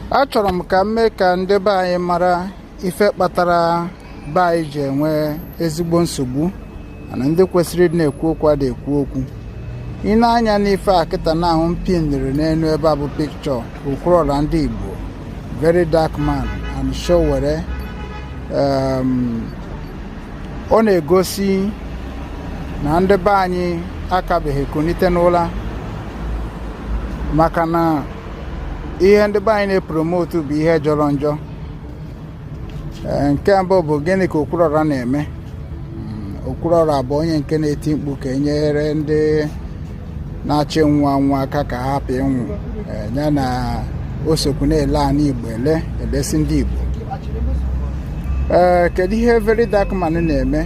Achọrọ m ka m mee ka ndị be anyị mara ife kpatara be anyị ji enwe ezigbo nsogbu, mana ndị kwesịrị ịdị na-ekwu okwu adị ekwu okwu. I nee anya n'ife a kịta na ahụ m pinere n'elu ebe a bụ picture Okwuluọra ndị Igbo, Very Dark Man and Sowore. Ọ na-egosi na ndị be anyị akabeghị ekunite n'ụla, maka na ihe ndị be anyị na-epromote bụ ihe jọrọ njọ. Nke mbụ bụ, gịnị ka Okwuluọra na-eme? Okwuluọra bụ onye nke na-eti mkpu ka enyere ndị na-achị nwa nwa aka ka ha hapụ ịnwụ. Ya na osokwu na-ele ana Igbo, ele elesi ndị Igbo. Ee, kedu ihe Very Dark Man na-eme?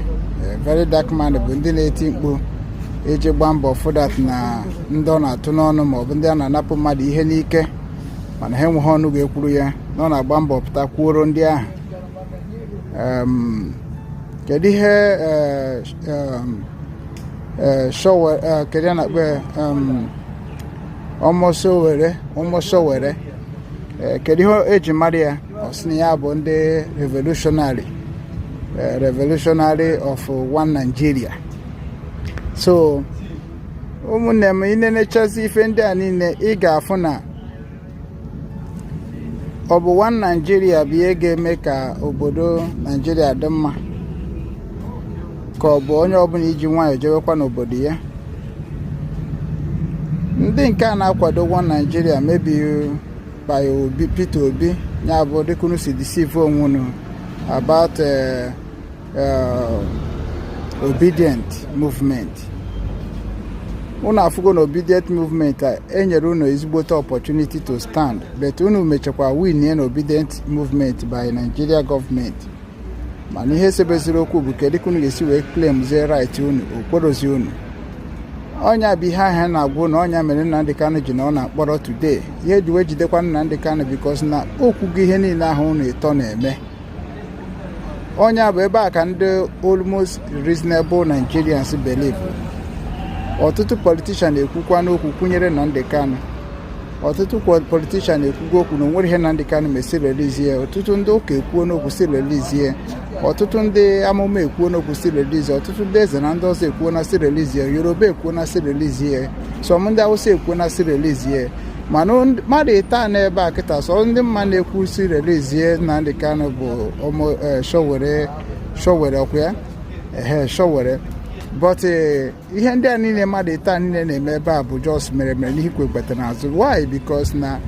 Very Dark Man bụ ndị na-eti mkpu iji gbaa mbọ fụ that na ndị ọ na-atụ n'ọnụ maọbụ ndị a na-anapụ mmadụ ihe n'ike, mana ha enweghị ọnụ ga-ekwuru ya, na ọ na-agba mbọ pụta kwuoro ndị ahụ. Kedu ihe kedu ya na-akpọ ya? Ọmọsowere, Ọmọsowere. Kedu ihe eji mara ya? Ọ sị na ya bụ ndị revolutionary, revolutionary of one Nigeria. So ụmụnne m, ị na-enechazi ife ndị a niile, ị ga-afụ na ọ bụ one Nigeria bụ ihe ga-eme ka obodo Nigeria dị mma, ka ọ bụ onye ọbụla iji nwayọọ jewekwa n'obodo ya. Ndị nke a na-akwado one Nigeria maybe by Obi, Peter Obi, ya bụ dịka unu si deceive onwe unu about Obidient movement. Unu afụgo na Obidient movement a enyere unu ezigbote opportunity to stand, but unu mechakwa win na Obidient movement by Nigeria government. Mana ihe sebeziri okwu bụ, kedu ka unu ga-esi wee claim zie right unu? Okwerozi unu. Ọnya bụ ihe ahụ na-agwụ na ọnya mere Nnamdị Kanụ ji na ọ na-akpọrọ today. Ihe eji wee jidekwa Nnamdị Kanụ, because na okwugo ihe niile ahụ unu ịtọ na-eme. Ọnya bụ ebe a ka ndị almost reasonable Nigerians believe. Ọtụtụ politician ekwukwa n'okwu kwunyere Nnamdị Kanụ. Ọtụtụ politician ekwugo okwu na onwere ihe Nnamdị Kanụ mesi release ya. Ọtụtụ ndị ụka ekwuo n'okwu si release ya. Ọtụtụ ndị amụma ekwuo n'okwu si release. Ọtụtụ ndị eze na ndị ọzọ ekwuo na si release ya. Yoruba ekwuo na si release ya. Some ndị Awụsa ekwuo na si release ya. Mana mmadụ ịta n'ebe a kịta, sọ ndị mma na-ekwu si release Nnamdị Kanụ bụ ọmụ Sowore. Sowore ọkwa ya, ehe, Sowore. But ihe ndị a niile mmadụ ịta niile na-eme ebe a bụ just mere mere n'ihe ikwe gbata n'azụ. Why? Because na